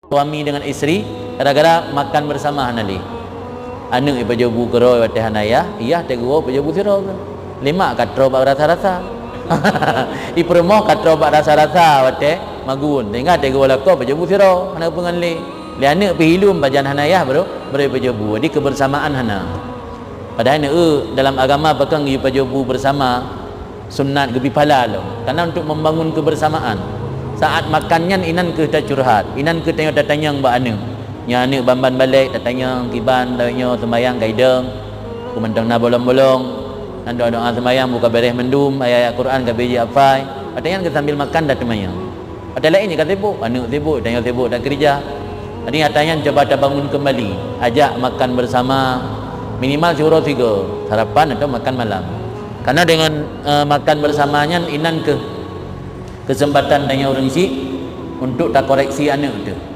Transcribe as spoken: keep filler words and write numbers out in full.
Suami dengan isteri, gara-gara makan bersama hana lé. Aneuk ipajoh bu keudroe watée hana yah, yah teuh geuwoe pajoh bu sidroe. Lemak ka troe bak rasa-rasa. Ipeurumoh ka troe bak rasa-rasa watée magun, sehingga teuh geuwoe lakoe pajoh bu sidroe, hana peue ngon lé. Lé aneuk pih ilum pajan hana yah baru, baru ipajoh bu. Jadi kebersamaan hana. Padahai neu dalam agama pakon geupajoh bu bersama, sunat geubi pahala lom. Karena untuk membangun kebersamaan. Saat makan nyan inan kheueh tacurhat, inan kheueh tanyoe tatanyong bak aneuk. Nyan aneuk ban-ban balek tatanyong kiban, lawét nyoe seumayang ka idong, peue mantong na bolong-bolong, nan doa-doa seumayang buka beres mandum, ayat-ayat Quran ka biji apai. Watée nyan sambil makan dah teumanyong. Watée laén ka sibuk, aneuk sibuk, tanyoe sibuk dak keurija. Jadi ata nyan cuba tabangun kembali, ajak makan bersama, minimal siuroe sigoe, sarapan atau makan malam. Karena dengan, eh, makan bersama nyan inan kheueh kesempatan tanyoe ureuëng syiek untuk takoreksi aneuk teuh.